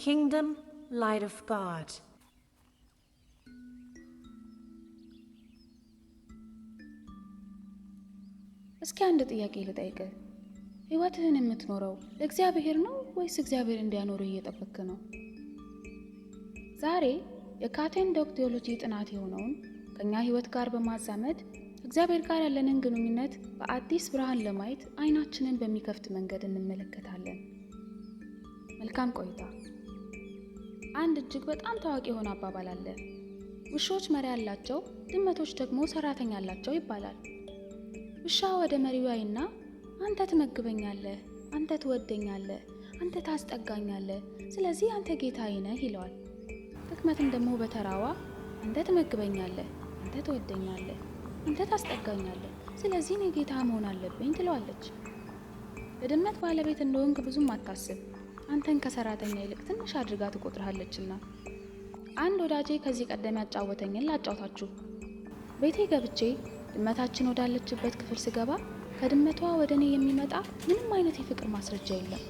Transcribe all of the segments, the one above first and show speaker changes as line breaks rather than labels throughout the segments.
Kingdom, Light of God.
እስኪ አንድ ጥያቄ ልጠይቅህ። ሕይወትህን የምትኖረው ለእግዚአብሔር ነው ወይስ እግዚአብሔር እንዲያኖርህ እየጠበቅክ ነው? ዛሬ የ Cat and Dog Theology ጥናት የሆነውን ከእኛ ሕይወት ጋር በማዛመድ እግዚአብሔር ጋር ያለንን ግንኙነት በአዲስ ብርሃን ለማየት አይናችንን በሚከፍት መንገድ እንመለከታለን። መልካም ቆይታ። አንድ እጅግ በጣም ታዋቂ የሆነ አባባል አለ። ውሾች መሪ አላቸው፣ ድመቶች ደግሞ ሰራተኛ አላቸው ይባላል። ውሻ ወደ መሪው ያይና አንተ ትመግበኛለህ፣ አንተ ትወደኛለህ፣ አንተ ታስጠጋኛለህ፣ ስለዚህ አንተ ጌታዬ ነህ ይለዋል። ድመትም ደግሞ በተራዋ አንተ ትመግበኛለህ፣ አንተ ትወደኛለህ፣ አንተ ታስጠጋኛለህ፣ ስለዚህ እኔ ጌታ መሆን አለብኝ ትለዋለች። የድመት ባለቤት እንደሆንክ ብዙም አታስብ፣ አንተን ከሰራተኛ ይልቅ ትንሽ አድርጋ ትቆጥርሃለችና። አንድ ወዳጄ ከዚህ ቀደም ያጫወተኝን ላጫውታችሁ። ቤቴ ገብቼ ድመታችን ወዳለችበት ክፍል ስገባ ከድመቷ ወደ እኔ የሚመጣ ምንም አይነት የፍቅር ማስረጃ የለም።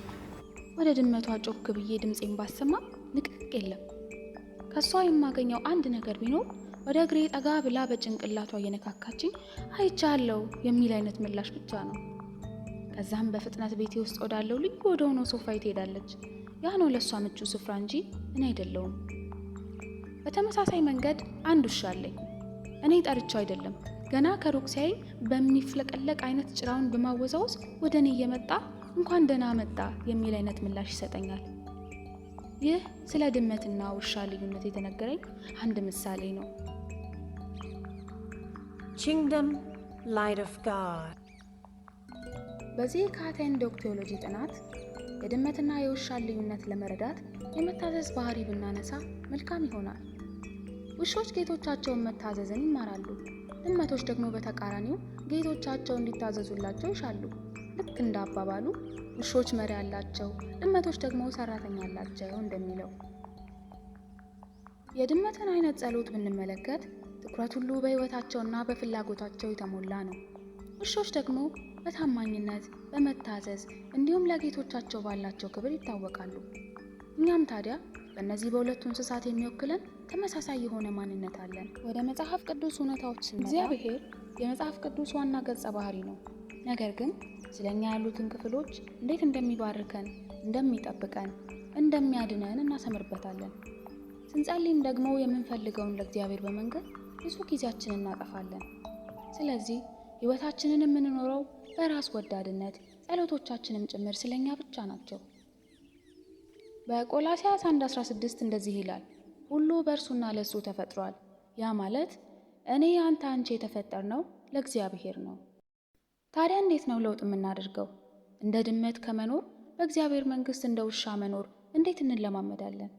ወደ ድመቷ ጮክ ብዬ ድምፄን ባሰማ ንቅንቅ የለም። ከሷ የማገኘው አንድ ነገር ቢኖር ወደ እግሬ ጠጋ ብላ በጭንቅላቷ እየነካካችኝ አይቻለሁ የሚል አይነት ምላሽ ብቻ ነው። ከዛም በፍጥነት ቤቴ ውስጥ ወዳለው ልዩ ወደ ሆነው ሶፋ ትሄዳለች። ያ ነው ለእሷ ምቹ ስፍራ እንጂ እኔ አይደለሁም። በተመሳሳይ መንገድ አንድ ውሻ አለኝ። እኔ ጠርቼው አይደለም፣ ገና ከሩቅ ሲያይ በሚፍለቀለቅ አይነት ጭራውን በማወዛወዝ ወደ እኔ እየመጣ እንኳን ደህና መጣ የሚል አይነት ምላሽ ይሰጠኛል። ይህ ስለ ድመትና ውሻ ልዩነት የተነገረኝ አንድ ምሳሌ ነው።
Kingdom, Light of God.
በዚህ Cat and Dog Theology ጥናት የድመትና የውሻን ልዩነት ለመረዳት የመታዘዝ ባህሪ ብናነሳ መልካም ይሆናል። ውሾች ጌቶቻቸውን መታዘዝን ይማራሉ። ድመቶች ደግሞ በተቃራኒው ጌቶቻቸው እንዲታዘዙላቸው ይሻሉ። ልክ እንደ አባባሉ ውሾች መሪ አላቸው፣ ድመቶች ደግሞ ሰራተኛ አላቸው እንደሚለው። የድመትን አይነት ጸሎት ብንመለከት ትኩረት ሁሉ በሕይወታቸውና በፍላጎታቸው የተሞላ ነው። ውሾች ደግሞ በታማኝነት፣ በመታዘዝ እንዲሁም ለጌቶቻቸው ባላቸው ክብር ይታወቃሉ። እኛም ታዲያ በእነዚህ በሁለቱ እንስሳት የሚወክለን ተመሳሳይ የሆነ ማንነት አለን። ወደ መጽሐፍ ቅዱስ እውነታዎች ስንመጣ እግዚአብሔር የመጽሐፍ ቅዱስ ዋና ገጸ ባህሪ ነው። ነገር ግን ስለኛ ያሉትን ክፍሎች እንዴት እንደሚባርከን፣ እንደሚጠብቀን፣ እንደሚያድነን እናሰምርበታለን። ስንጸልይም ደግሞ የምንፈልገውን ለእግዚአብሔር በመንገር ብዙ ጊዜያችንን እናጠፋለን። ስለዚህ ሕይወታችንን የምንኖረው በራስ ወዳድነት፣ ጸሎቶቻችንም ጭምር ስለኛ ብቻ ናቸው። በቆላስያስ 1:16 እንደዚህ ይላል፣ ሁሉ በእርሱና ለእሱ ተፈጥሯል። ያ ማለት እኔ፣ አንተ፣ አንቺ የተፈጠርነው ለእግዚአብሔር ነው። ታዲያ እንዴት ነው ለውጥ የምናደርገው? እንደ ድመት ከመኖር በእግዚአብሔር መንግሥት እንደ ውሻ መኖር እንዴት እንለማመዳለን?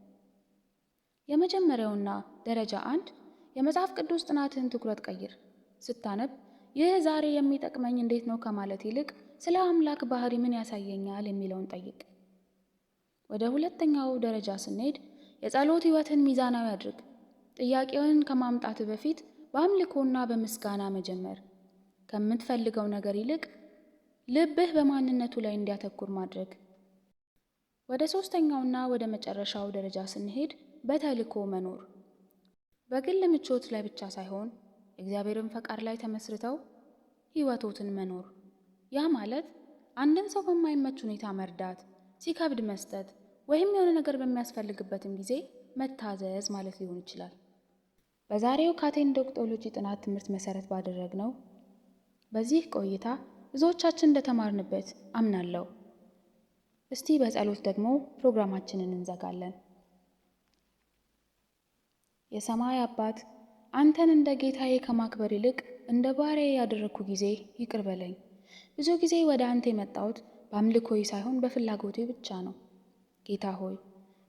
የመጀመሪያውና ደረጃ አንድ የመጽሐፍ ቅዱስ ጥናትህን ትኩረት ቀይር። ስታነብ ይህ ዛሬ የሚጠቅመኝ እንዴት ነው ከማለት ይልቅ ስለ አምላክ ባህሪ ምን ያሳየኛል የሚለውን ጠይቅ። ወደ ሁለተኛው ደረጃ ስንሄድ የጸሎት ሕይወትን ሚዛናዊ አድርግ። ጥያቄውን ከማምጣት በፊት በአምልኮና በምስጋና መጀመር፣ ከምትፈልገው ነገር ይልቅ ልብህ በማንነቱ ላይ እንዲያተኩር ማድረግ። ወደ ሶስተኛውና ወደ መጨረሻው ደረጃ ስንሄድ በተልእኮ መኖር፣ በግል ምቾት ላይ ብቻ ሳይሆን የእግዚአብሔርን ፈቃድ ላይ ተመስርተው ሕይወቶትን መኖር። ያ ማለት አንድን ሰው በማይመች ሁኔታ መርዳት፣ ሲከብድ መስጠት፣ ወይም የሆነ ነገር በሚያስፈልግበትም ጊዜ መታዘዝ ማለት ሊሆን ይችላል። በዛሬው Cat and Dog Theology ጥናት ትምህርት መሰረት ባደረግነው በዚህ ቆይታ ብዙዎቻችን እንደተማርንበት አምናለሁ። እስቲ በጸሎት ደግሞ ፕሮግራማችንን እንዘጋለን። የሰማይ አባት፣ አንተን እንደ ጌታዬ ከማክበር ይልቅ እንደ ባሪያዬ ያደረግኩ ጊዜ ይቅር በለኝ። ብዙ ጊዜ ወደ አንተ የመጣሁት በአምልኮዬ ሳይሆን በፍላጎቴ ብቻ ነው። ጌታ ሆይ፣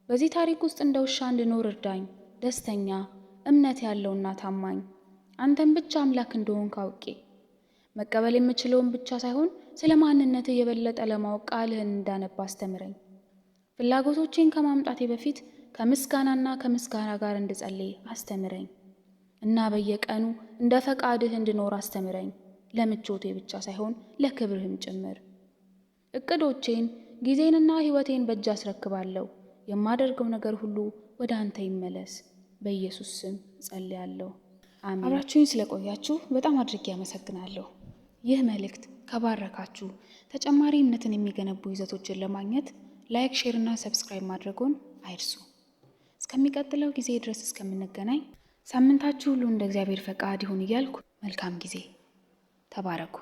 በዚህ ታሪክ ውስጥ እንደ ውሻ እንድኖር እርዳኝ። ደስተኛ፣ እምነት ያለውና ታማኝ፣ አንተን ብቻ አምላክ እንደሆንክ አውቄ መቀበል የምችለውን ብቻ ሳይሆን ስለ ማንነትህ የበለጠ ለማወቅ ቃልህን እንዳነባ አስተምረኝ። ፍላጎቶቼን ከማምጣቴ በፊት ከምስጋናና ከምስጋና ጋር እንድጸልይ አስተምረኝ እና በየቀኑ እንደ ፈቃድህ እንድኖር አስተምረኝ፣ ለምቾቴ ብቻ ሳይሆን ለክብርህም ጭምር። እቅዶቼን፣ ጊዜንና ሕይወቴን በእጅ አስረክባለሁ። የማደርገው ነገር ሁሉ ወደ አንተ ይመለስ። በኢየሱስ ስም ጸልያለሁ። አሜን። አብራችሁኝ ስለቆያችሁ በጣም አድርጌ አመሰግናለሁ። ይህ መልእክት ከባረካችሁ ተጨማሪ እምነትን የሚገነቡ ይዘቶችን ለማግኘት like፣ share እና subscribe ማድረጉን አይርሱ። እስከሚቀጥለው ጊዜ ድረስ እስከምንገናኝ ሳምንታችሁ ሁሉ እንደ እግዚአብሔር ፈቃድ ይሁን እያልኩ መልካም ጊዜ። ተባረኩ።